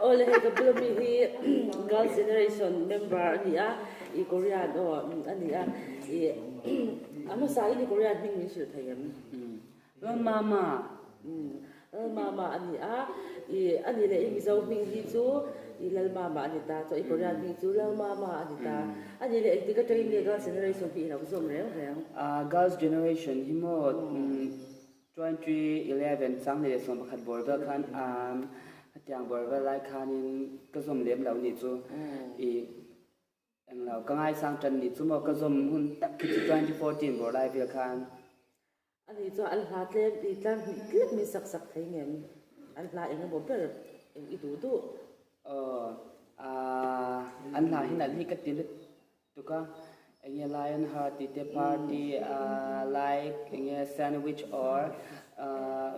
Awle hei ka bula mi hi Girls Generation member a ni a, i Korean aw a ni a, i a hmasa in i Korean hming min hrilh thei em? Lalmama. Lalmama a ni a, i a ni leh i Mizo hming hi chu i Lalmama a ni ta, chuan i Korean hming chu Lalmama a ni ta. A ni leh engtik atangin nge Girls Generation hi i lo zawm reng reng? Girls Generation hi maw 2011 11 bawr vel khan hetiang bawr vel lai khanin ka zawm lem lo nih chu i englo ka ngaisang tan nih chu maw ka zawm hun tak khi chu 2014 bawr lai vel khan. Ani chuan an hla tlem i tlar hnih tlek min sak sak thei ngem? An hla eng emaw ber eng i duh duh? Aw, an hla hi nalh hi ka ti lut tuk a, eng nge lion heart tih te party like eng nge sandwich or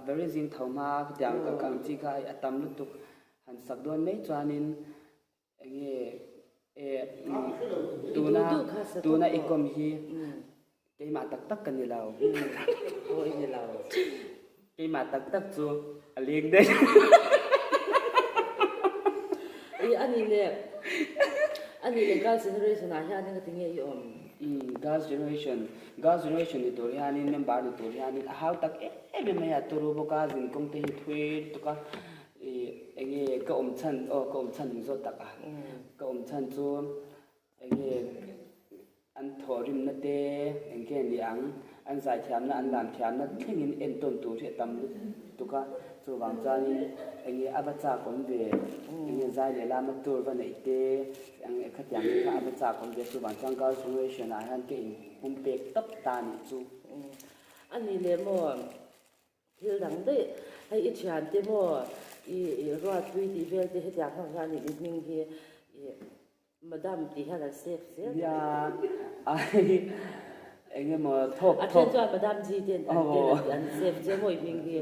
very zing tho hma khatiang ka ang chi kha a tam lutuk han sak dawn mai chuanin eng nge tuna tuna i kawm hi keimah tak tak ka ni lo. Aw i ni lo. Keimah tak tak chu a leng daih. I ani leh ani leh girls generation ah hian engati nge i awm? Girls generation girls generation ni tur hianin member ni tur hianin a hau tak em em mai a turu bawk a zinkawng te hi thui lutuk a i enge ka awm chhan aw ka awm chhan min zawt tak a ka awm chhan chu enge An thawhrimna te eng nge ni ang? An zaithiamna, an lamthiamna thlengin entawn tur hi a tam lutuk a, chuvang chuanin eng nge a va chak awm ve, eng nge zai leh lama tur va neih te, eng nge khatiang te kha a va chak awm ve, chuvang chuan Girls Generation ah hian ka inpumpek tawp ta nih chu. A ni leh maw? Thil dang daih, hei i thiante maw i ruatpui tih vel te hetiang ho hian i hming hi i Madam tih hian an save zel Nia, ai eng emaw thawk A then chuan Madam ji te an ten an save che maw i hming hi.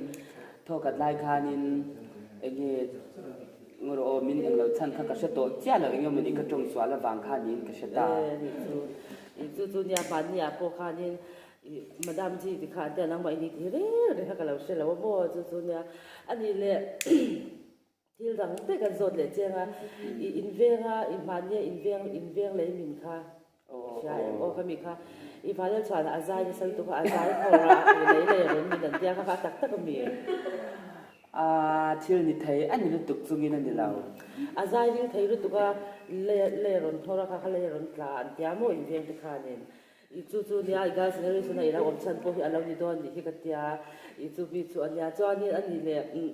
Thawk at lai khanin eng nge ngaw aw min eng lo chhan kha ka hre tawh chiah lo eng emaw ni ka tawng sual avang kha niin ka hre ta. E nih chu, ih chu chu nia mahni ah pawh khanin ih Madam ji ti kha an tia nangmah i ni ti reng reng kha ka lo hre lo a maw chu chu nia a nih leh. Thil dang te kan zawt leh chiang a, i inveng a, i hmahnia inveng inveng lei min kha hria em aw khami kha i vanel chhuan a zai nasa lutuk a, a zai nghawr a, i lei lei a rawn min an tia kha kha a tak tak a mi? A thil ni thei a ni lutuk chungin a ni lo. A zai ring thei lutuk a, lei lei a rawn nghawr a kha kha lei a rawn tla an tia maw inveng te khanin i chu chu nia i girls generation a i lo awm chhan pawh hi a lo ni dawn nih hi ka tia, i chu mi chu a nia chuanin a ni leh umm.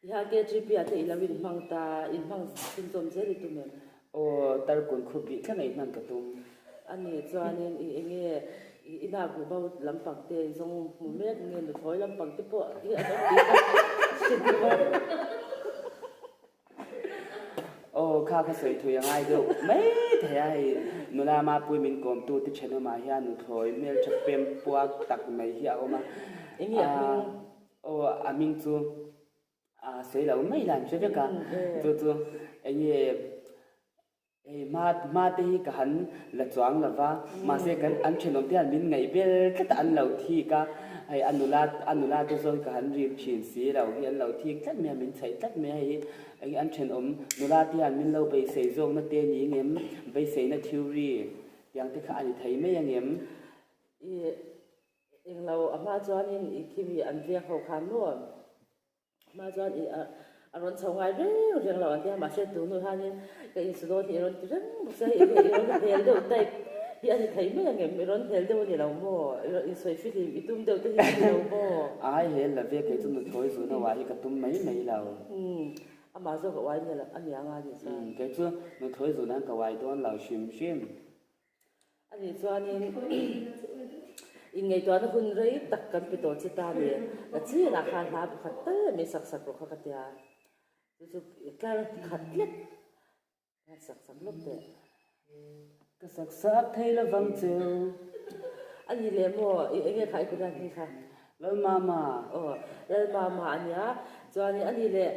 Tihian KGP ah te i lo inhmang ta, inhmang chhunzawm zel i tum em? Aw, tarkun khup bih thleng a inhman ka tum. A nih chuanin i enge i inah hmuh bo lampang te i zawng hmu mek nge nuthlawi lampang te pawh hi an awm tih ka hre duh a. Aw, kha kha sawi thui a ngai deuh mai thei a, hei nula mapui min kawmtu te thenawmah hian nuthlawi hmeltha pem puak tak mai hi a awm a. Enge a hming? Aw a hming chu a sawi lo mai la an hre vek a, chu chu eng nge hei hma hma te hi ka han la chuang lo va, mahse kan an thenawm te hian min ngaih vel tlat a an lo thik a, hei a nula a nula te zawng hi ka han rip thin si lo hi an lo thik tlat mai a, min chhaih tlat mai a, hei hi eng nge an thenawm nula te hian min lo beisei zawkna te ni ngem beiseina theory tiang te kha a ni thei mai angem? Englo a hma chuanin i khimi an veng ho khan maw a hma chuan i a rawn chho ngai reng reng lo an tia mahse tunu hianin ka insu dawn hi i rawn ti reng bawk sia hei i rawn hel deuh type hi a ni thei mai angem i rawn hel deuh a ni lo maw i rawn insawi fihlim i tum deuh te hi a ni lo maw. Ai hel la ve kei chu nuthlawi zun a uai hi ka tum mai mai lo. Umm amah zawk a uai a nia nga ni chuan. Umm kei chu nuthlawi zun an ka uai dawn lo hrim hrim. A nih chuanin inngaihtuahna hun rei tak kan pe tawh che ta ni. Ka chinah khan hla pakhat tal mai sak sak rawh kha ka tia. Chu chu tlar khat lek hian sak sak lawk teh. Ka sak sak thei lovang cheu. A ni leh maw i enge kha i kut hian hming kha? Lalmama. Aw Lalmama a nia. Chuanin a ni leh.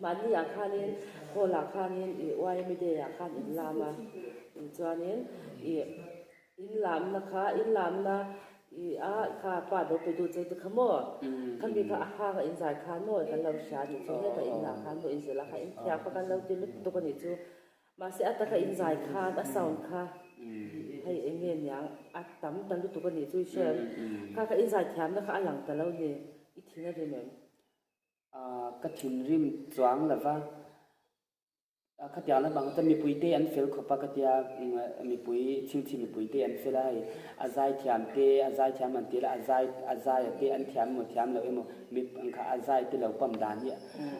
Mahni ah khanin hall ah khanin i YMA day ah khan in lam a, chuanin i in lamna kha in lamna i. I a kha pa lo pe tu che te kha maw khami kha a hang a in zai khan maw kan lo hria anih chu hetah in lah khan maw in zela kha in thiam kha kan lo ti lutuk anih chu mahse a taka in zai khan a sound kha hei eng nge niang a tam ta lutuk anih chu i hria em kha kha in zai thiamna kha a lang ta lo ni i thin a rim em? Ka thinrim chuang lova. Khatiang lampang chuan mipui te an fel khawp a ka tia, mipui chhingchhi mipui te an fel a hei a zai thiam te a zai thiam an ti la a zai a zai a te an thiam emaw thiam lo emaw mi ang kha a zai te lo pam dan hi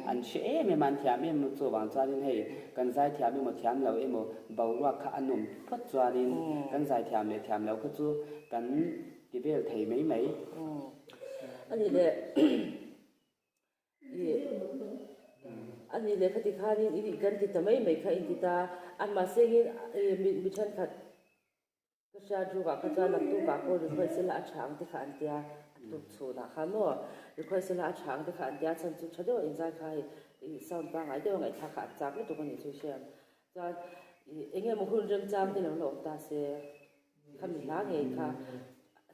an hre em em a an thiam em em chuvang chuanin hei kan zai thiam emaw thiam lo emaw boruak kha a nawm phawt chuanin kan zai thiam leh thiam lo kha chu kan ti vel thei mai mai. A ni le. A nih leh khati khanin i kan ti ta mai mai kha in ti ta a, mahse engin mi thenkhat ka hriat rukah kha chuan naktukah pawh request ila a tha ang te kha an tia, a tuk chhunah khan maw request ila a tha ang te kha an tia, chhan chu tha deuh a inzai kha hei sound pangngai deuh a ngaihthlak kha a chak lutuk a nih chu i hria em? Chuan eng emaw hun remchang te lo la awm ta se khami hla ngei kha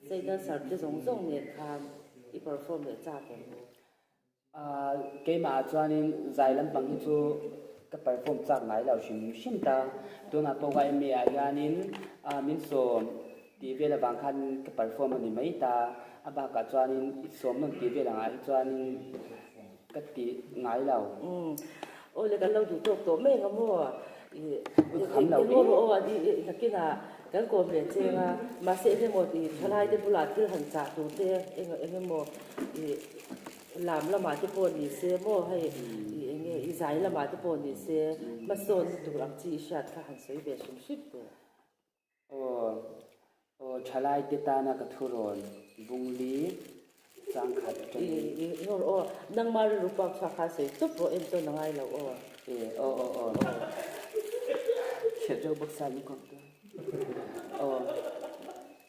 sei dancer te zawng zawng nen khan i perform leh chak em? Keimah ah chuanin zai lampang hi chu ka perform chak ngai lo hrim hrim ta. Tunah pawh YMA ah hianin min sawm tih vel avang khan ka perform a ni mai ta. A bakah chuanin i sawm nawn tih vel angah hi chuanin ka ti ngai lo. Aw le kan lo duh tawk tawh mai ang a maw? Kham lo Eng emaw aw nakinah kan kawm leh cheng a, mahse eng emaw tih thalai te bulah thil han chah tur te eng emaw ih lam lamah te pawh ni se maw hei ih eng nge i zai lamah te pawh ni se hmasawnna tur ang chi i hriat kha han sawi ve hrim hrim teh. Aw, aw thalai te tana ka thurawn bungli changkhat atangin. I i aw, nangmah rilru puak chhuak kha sawi tawp rawh entawn a ngai lo aw. E, aw aw aw. Chhiat reuh bawk sa ni kawp te. Aw,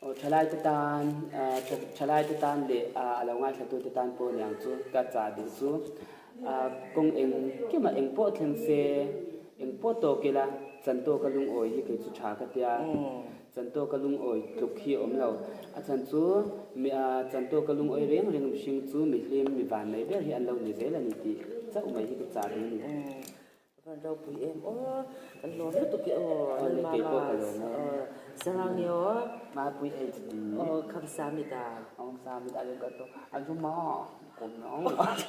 aw thalai te tan, thalai te tan leh a lo ngaithla te tan pawh niang chu ka chah duh chu. Kawng eng kima eng pawh thleng se, eng pawh tawk ila Chantawka lungawi hi kei chu tha ka tia. Chantawka lungawi tluk hi a awm lo. A chhan chu Chantawka lungawi reng reng mihring chu mihlim, mi vannei ber hi an lo ni zel a ni tih chauh mai hi ka chah duh a ni. Van ropui em aw, kan lawm lutuk e aw, Lalmama Sarang e aw. Mapui HD. Aw, Khamsamida. Khamsamida, arigato. Ajumma, konniong.